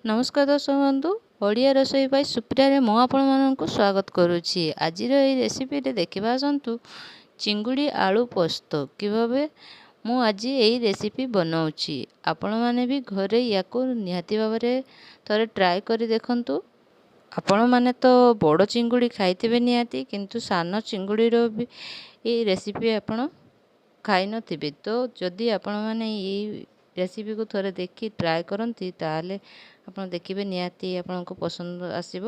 ନମସ୍କାର ଦର୍ଶକ ବନ୍ଧୁ, ଓଡ଼ିଆ ରୋଷେଇ ପାଇଁ ସୁପ୍ରିୟାରେ ମୁଁ ଆପଣମାନଙ୍କୁ ସ୍ୱାଗତ କରୁଛି। ଆଜିର ଏହି ରେସିପିରେ ଦେଖିବା ଆସନ୍ତୁ ଚିଙ୍ଗୁଡ଼ି ଆଳୁ ପୋସ୍ତ କିଭାବେ ମୁଁ ଆଜି ଏହି ରେସିପି ବନାଉଛି। ଆପଣମାନେ ବି ଘରେ ୟାକୁ ନିହାତି ଭାବରେ ଥରେ ଟ୍ରାଏ କରି ଦେଖନ୍ତୁ। ଆପଣମାନେ ତ ବଡ଼ ଚିଙ୍ଗୁଡ଼ି ଖାଇଥିବେ ନିହାତି, କିନ୍ତୁ ସାନ ଚିଙ୍ଗୁଡ଼ିର ବି ଏଇ ରେସିପି ଆପଣ ଖାଇନଥିବେ। ତ ଯଦି ଆପଣମାନେ ଏଇ ରେସିପିକୁ ଥରେ ଦେଖି ଟ୍ରାଏ କରନ୍ତି, ତାହେଲେ ଆପଣ ଦେଖିବେ ନିହାତି ଆପଣଙ୍କୁ ପସନ୍ଦ ଆସିବ।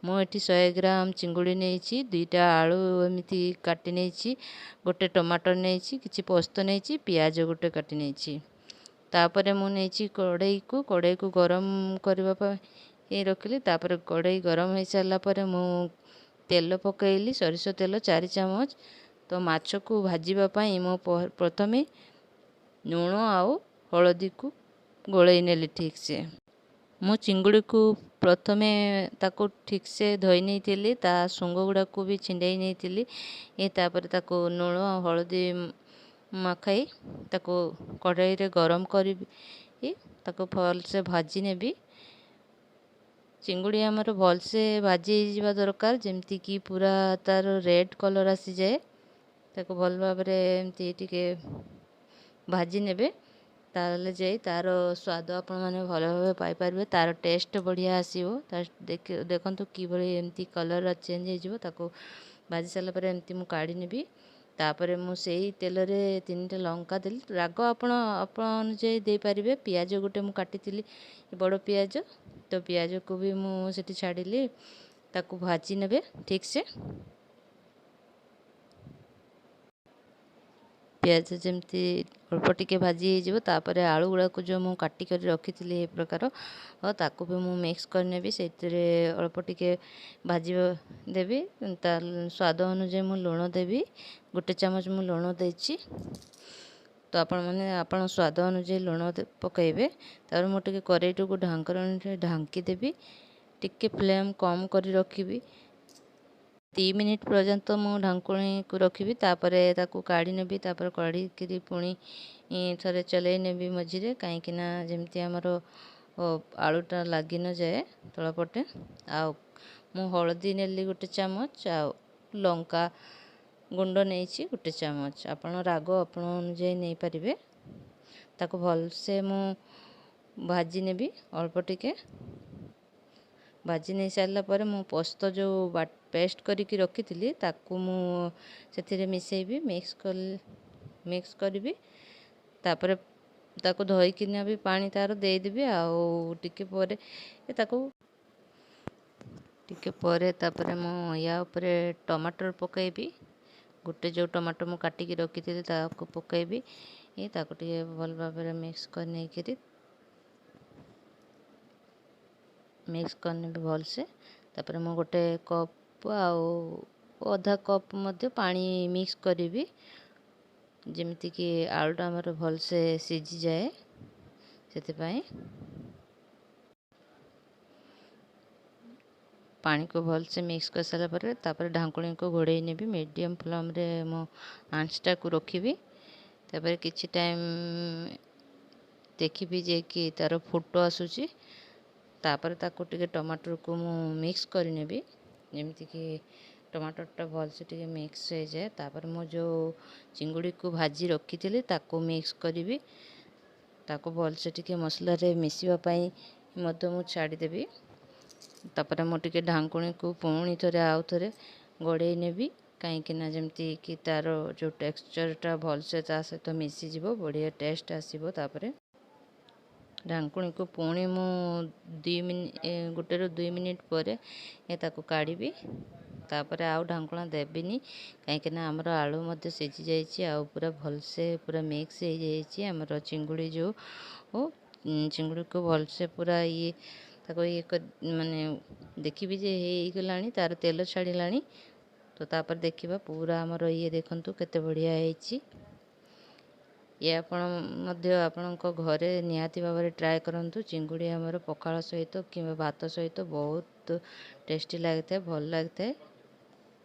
ମୁଁ ଏଠି 100 ଗ୍ରାମ ଚିଙ୍ଗୁଡ଼ି ନେଇଛି, 2ଟା ଆଳୁ ଏମିତି କାଟି ନେଇଛି, ଗୋଟେ ଟମାଟର ନେଇଛି, କିଛି ପୋସ୍ତ ନେଇଛି, ପିଆଜ ଗୋଟେ କାଟି ନେଇଛି। ତାପରେ ମୁଁ ନେଇଛି କଡ଼େଇକୁ, କଡ଼େଇକୁ ଗରମ କରିବା ପାଇଁ ରଖିଲି। ତାପରେ କଡ଼େଇ ଗରମ ହେଇସାରିଲା ପରେ ମୁଁ ତେଲ ପକାଇଲି, ସୋରିଷ ତେଲ 4 ଚାମଚ। ତ ମାଛକୁ ଭାଜିବା ପାଇଁ ମୁଁ ପ୍ରଥମେ ଲୁଣ ଆଉ ହଳଦୀକୁ ଗୋଳେଇ ନେଲି ଠିକ୍ସେ। ମୁଁ ଚିଙ୍ଗୁଡ଼ିକୁ ପ୍ରଥମେ ତାକୁ ଠିକ୍ସେ ଧୋଇ ନେଇଥିଲି, ତା ଶୁଙ୍ଗ ଗୁଡ଼ାକୁ ବି ଛିଣ୍ଡେଇ ନେଇଥିଲି। ତାପରେ ତାକୁ ଲୁଣ ଆଉ ହଳଦୀ ମାଖାଇ ତାକୁ କଡ଼େଇରେ ଗରମ କରିବି, ତାକୁ ଭଲସେ ଭାଜି ନେବି। ଚିଙ୍ଗୁଡ଼ି ଆମର ଭଲସେ ଭାଜି ହେଇଯିବା ଦରକାର, ଯେମିତିକି ପୁରା ତାର ରେଡ଼୍ କଲର୍ ଆସିଯାଏ। ତାକୁ ଭଲ ଭାବରେ ଏମିତି ଟିକେ ଭାଜି ନେବେ, ତାହେଲେ ଯାଇ ତାର ସ୍ୱାଦ ଆପଣମାନେ ଭଲ ଭାବେ ପାଇପାରିବେ, ତାର ଟେଷ୍ଟ ବଢ଼ିଆ ଆସିବ। ଦେଖନ୍ତୁ କିଭଳି ଏମିତି କଲର୍ ଚେଞ୍ଜ ହେଇଯିବ। ତାକୁ ଭାଜି ସାରିଲା ପରେ ଏମିତି ମୁଁ କାଢ଼ି ନେବି। ତାପରେ ମୁଁ ସେଇ ତେଲରେ 3ଟା ଲଙ୍କା ଦେଲି। ରାଗ ଆପଣ ଆପଣ ଅନୁଯାୟୀ ଦେଇପାରିବେ। ପିଆଜ ଗୋଟେ ମୁଁ କାଟିଥିଲି, ବଡ଼ ପିଆଜ, ତ ପିଆଜକୁ ବି ମୁଁ ସେଠି ଛାଡ଼ିଲି। ତାକୁ ଭାଜି ନେବେ ଠିକ୍ସେ। ପିଆଜ ଯେମିତି ଅଳ୍ପ ଟିକେ ଭାଜି ହେଇଯିବ, ତାପରେ ଆଳୁ ଗୁଡ଼ାକୁ ଯେଉଁ ମୁଁ କାଟି କରି ରଖିଥିଲି ଏ ପ୍ରକାର, ତାକୁ ବି ମୁଁ ମିକ୍ସ କରିନେବି। ସେଇଥିରେ ଅଳ୍ପ ଟିକେ ଭାଜି ଦେବି। ତା ସ୍ୱାଦ ଅନୁଯାୟୀ ମୁଁ ଲୁଣ ଦେବି। 1 ଚାମଚ ମୁଁ ଲୁଣ ଦେଇଛି। ତ ଆପଣମାନେ ଆପଣ ସ୍ୱାଦ ଅନୁଯାୟୀ ଲୁଣ ପକାଇବେ। ତାପରେ ମୁଁ ଟିକେ କରେଇଟିକୁ ଢାଙ୍କୁଣୀରେ ଢାଙ୍କି ଦେବି, ଟିକେ ଫ୍ଲେମ୍ କମ୍ କରି ରଖିବି। 2 ମିନିଟ୍ ପର୍ଯ୍ୟନ୍ତ ମୁଁ ଢାଙ୍କୁଣୀକୁ ରଖିବି। ତାପରେ ତାକୁ କାଢ଼ି ନେବି। ତାପରେ କାଢ଼ିକିରି ପୁଣି ଥରେ ଚଲେଇ ନେବି ମଝିରେ, କାହିଁକିନା ଯେମିତି ଆମର ଆଳୁଟା ଲାଗି ନଯାଏ ତଳ ପଟେ। ଆଉ ମୁଁ ହଳଦୀ ନେଲି 1 ଚାମଚ, ଆଉ ଲଙ୍କା ଗୁଣ୍ଡ ନେଇଛି 1 ଚାମଚ। ଆପଣ ରାଗ ଆପଣ ଅନୁଯାୟୀ ନେଇପାରିବେ। ତାକୁ ଭଲସେ ମୁଁ ଭାଜି ନେବି ଅଳ୍ପ ଟିକେ। ଭାଜି ନେଇ ସାରିଲା ପରେ ମୁଁ ପୋସ୍ତ ଯେଉଁ ପେଷ୍ଟ କରିକି ରଖିଥିଲି, ତାକୁ ମୁଁ ସେଥିରେ ମିଶାଇବି, ମିକ୍ସ କରିବି। ତାପରେ ତାକୁ ଧୋଇକିନା ବି ପାଣି ତାର ଦେଇଦେବି। ଆଉ ଟିକେ ପରେ ତାକୁ ଟିକେ ପରେ ତାପରେ ମୁଁ ୟା ଉପରେ ଟମାଟର ପକାଇବି। ଗୋଟେ ଯେଉଁ ଟମାଟୋ ମୁଁ କାଟିକି ରଖିଥିଲି ତାକୁ ପକାଇବି। ତାକୁ ଟିକେ ଭଲ ଭାବରେ ମିକ୍ସ କରି ନେଇକିରି ମିକ୍ସ କରିନେବି ଭଲସେ। ତାପରେ ମୁଁ 1 କପ୍ ଆଉ ଅଧା କପ୍ ମଧ୍ୟ ପାଣି ମିକ୍ସ କରିବି, ଯେମିତିକି ଆଳୁଟା ଆମର ଭଲସେ ସିଝିଯାଏ। ସେଥିପାଇଁ ପାଣିକୁ ଭଲସେ ମିକ୍ସ କରିସାରିଲା ପରେ ତାପରେ ଢାଙ୍କୁଣୀକୁ ଘୋଡ଼େଇ ନେବି। ମିଡ଼ିୟମ୍ ଫ୍ଲେମ୍ରେ ମୁଁ ଆଞ୍ଚଟାକୁ ରଖିବି। ତାପରେ କିଛି ଟାଇମ୍ ଦେଖିବି ଯେ କି ତାର ଫୁଟ ଆସୁଛି। ତାପରେ ତାକୁ ଟିକେ ଟମାଟରକୁ ମୁଁ ମିକ୍ସ କରିନେବି, ଯେମିତିକି ଟମାଟରଟା ଭଲସେ ଟିକେ ମିକ୍ସ ହେଇଯାଏ। ତାପରେ ମୁଁ ଯେଉଁ ଚିଙ୍ଗୁଡ଼ିକୁ ଭାଜି ରଖିଥିଲି ତାକୁ ମିକ୍ସ କରିବି। ତାକୁ ଭଲସେ ଟିକେ ମସଲାରେ ମିଶିବା ପାଇଁ ମଧ୍ୟ ମୁଁ ଛାଡ଼ିଦେବି। ତାପରେ ମୁଁ ଟିକେ ଢାଙ୍କୁଣୀକୁ ପୁଣି ଥରେ ଆଉ ଥରେ ଘୋଡ଼େଇ ନେବି, କାହିଁକିନା ଯେମିତିକି ତାର ଯେଉଁ ଟେକ୍ସଚର୍ଟା ଭଲସେ ତା ସହିତ ମିଶିଯିବ, ବଢ଼ିଆ ଟେଷ୍ଟ ଆସିବ। ତାପରେ ଢାଙ୍କୁଣୀକୁ ପୁଣି ମୁଁ 2 ଗୋଟେରୁ 2 ମିନିଟ୍ ପରେ ତାକୁ କାଢ଼ିବି। ତାପରେ ଆଉ ଢାଙ୍କୁଣା ଦେବିନି, କାହିଁକିନା ଆମର ଆଳୁ ମଧ୍ୟ ସିଝି ଯାଇଛି ଆଉ ପୁରା ଭଲସେ ପୁରା ମିକ୍ସ ହେଇଯାଇଛି ଆମର ଚିଙ୍ଗୁଡ଼ି। ଯେଉଁ ଚିଙ୍ଗୁଡ଼ିକୁ ଭଲସେ ପୁରା ଇଏ ତାକୁ ଇଏ ମାନେ ଦେଖିବି ଯେ ହେଇଗଲାଣି, ତାର ତେଲ ଛାଡ଼ିଲାଣି। ତ ତାପରେ ଦେଖିବା ପୁରା ଆମର ଇଏ ଦେଖନ୍ତୁ କେତେ ବଢ଼ିଆ ହେଇଛି। ଇଏ ଆପଣ ମଧ୍ୟ ଆପଣଙ୍କ ଘରେ ନିହାତି ଭାବରେ ଟ୍ରାଏ କରନ୍ତୁ। ଚିଙ୍ଗୁଡ଼ି ଆମର ପଖାଳ ସହିତ କିମ୍ବା ଭାତ ସହିତ ବହୁତ ଟେଷ୍ଟି ଲାଗିଥାଏ, ଭଲ ଲାଗିଥାଏ।